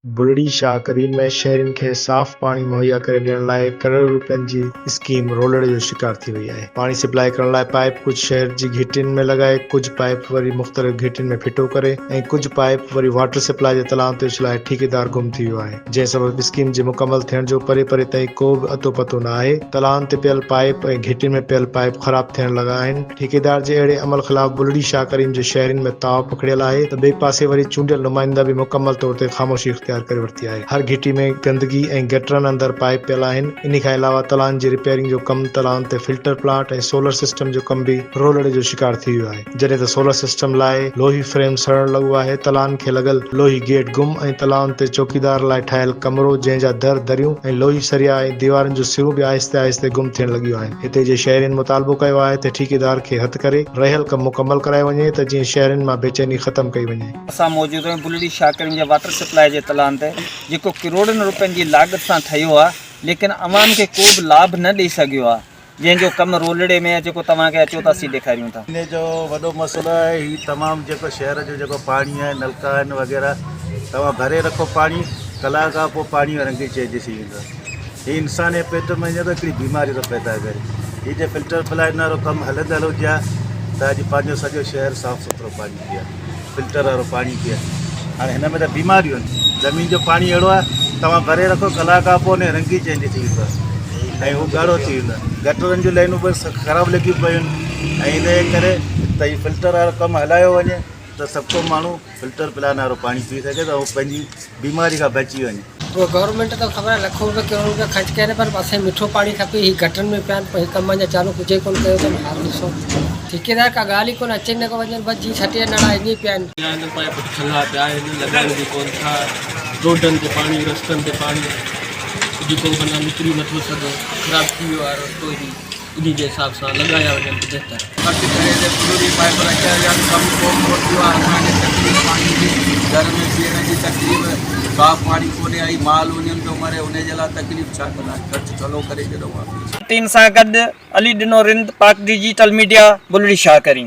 بلڙي شاهه ڪريم ۾ شهرين کي صاف پاڻي مهيا ڪري ڏيڻ لاء ڪروڙين روپين جي اسڪيم رولڙي جو شڪار ٿي وئي آهي. پاڻي سپلاء ڪرڻ لاء پائيپ ڪجهه شهر جي گهٽين ۾ لڳائي ڪجهه پائيپ وري مختلف گهٽين ۾ ڦٽو ڪري ۽ ڪجهه پائيپ وري واٽر سپلاء جي تلائن تي اڇلائي ٺيڪيدار گم ٿي ويو آهي جنهن سبب اسڪيم جي مڪمل ٿيڻ جو پري پري تائين ڪو به اتو پتو نه آهي. تلائن تي پيل پائيپ ۽ گهٽين ۾ پيل پائيپ خراب ٿيڻ لڳا آهن. ٺيڪيدار جي اهڙي عمل خلاف بلڙي شاهه ڪريم جي شهرين ۾ تاء پکڙيل آهي ته ٻئي پاسي وري چونڊيل نمائندا به مڪمل طور تي خاموشي اختيار ڪري ورتي آهي. هر گهٽي ۾ گندگي ۽ گٽرن اندر پائيپ پيل آهن. انهي کان علاوه تلائن جي رپيئرنگ جو ڪم، تلائن تي فلٽر پلانٽ ۽ سولر سسٽم جو ڪم به رولڙي جو شڪار ٿي ويو آهي. جڏهن ته سولر سسٽم لاء لوهي فريم سڙڻ لڳو آهي، تلائن کي لڳل لوهي گيٽ گم ۽ تلائن تي چوڪيدار لاء ٺاهيل ڪمرو جنهن جا در دريون ۽ لوهي سريا ۽ ديوارن جون سرون به آهستي آهستي گم ٿيڻ لڳيون آهن. هتي جي شهرين مطالبو ڪيو آهي ته ٺيڪيدار کي هٿ ڪري رهيل ڪم مڪمل ڪرايو وڃي ته جيئن شهرين مان بيچيني ختم ڪئي وڃي. اسان موجود آهيون بلڙي شاڪرين جي واٽر سپلاء جي تلان تي جيڪو ڪروڙين روپين جي لاڳت سان ٺهيو آهي ليڪن عوام کي ڪو به لاڀ نه ڏئي سگهيو آهي جنهن جو ڪم رولڙي ۾ آهي جيڪو توهان کي اچو ته اسين ڏيکاريون ٿا. انهي جو وڏو مسئلو آهي هي تمام جيڪو شهر جو جيڪو پاڻي آهي نلڪا آهن وغيره توهان ڀري رکو پاڻي ڪلاڪ کان پوء پاڻي جو رنگ ئي چينج ٿي ويندو آهي. هي انسان جي پيٽ ۾ وڃي ٿو هڪڙي بيماري ٿو پيدا ڪري. هي جي فلٽر پلائن وارو ڪم هلندڙ هجي ها ته اڄ پنهنجو سڄو شهر صاف سٿرو پاڻي پيئي ها فلٽر وارو پاڻي پيئي ها. هاڻي هن ۾ ته بيماريون آهن. زمين جو پاڻي اهڙو آهي توهان ڀري رکو ڪلاڪ کان پوء ان جو رنگ ئي چينج ٿي ويندو آهي ۽ هو ڳاڙهو ٿي ويندو آهي. گٽرن جون لائنون به خراب لڳيون پيون آهن ۽ ان جي ڪري ته هي فلٽر وارو ڪم هلايو وڃي ته سڀ ڪو ماڻهو فلٽر پلائن وارو پاڻي پي سگهي ته هو پنهنجي بيماري کان بچي وڃي. پوء گورنمينٽ ته خبر آهي لکون روپيا ڪروڙ روپيا خرچ ڪيا آهن پر اسان کي مٺو پاڻي کپي هي گٽرن ۾ پيا آهن هي ڪم اڃا چالو ڪجهه ئي ڪونه ڪيو اٿن حال ڏسو ٺيڪيدار ڪا ڳالهه ئي ڪونه اچن نه ڪو وڃن بس جي ڇٽي نڙا ائين ئي پيا آهن. پيا آهن پائپ ٺلها پيا آهن لڳائن به ڪونه ٿا روڊن تي پاڻي رستن تي پاڻي جيڪو بنا نڪري نٿو سگهي خراب ٿي ويو آهي رستو هي. انهي جي حساب سان لڳايا وڃن ته بهتر. خرچ ڪري ته ضروري پائپ رکيا ويا آهن ڪم ڪو ڪونه ٿيو آهي اسان کي تڪليف پاڻي جي گهر ۾ پيئڻ جي تڪليف صاف پاڻي ڪونهي آئي مال وڃن پيو مري انهي جي لاء تڪليف ڇا ڪندا خرچ ٺلهو ڪري ڇڏيو آهي. ٽيم سان گڏ علي ڏنو رند، پاڪ ڊجيٽل ميڊيا، بلڙي شاهه ڪريم.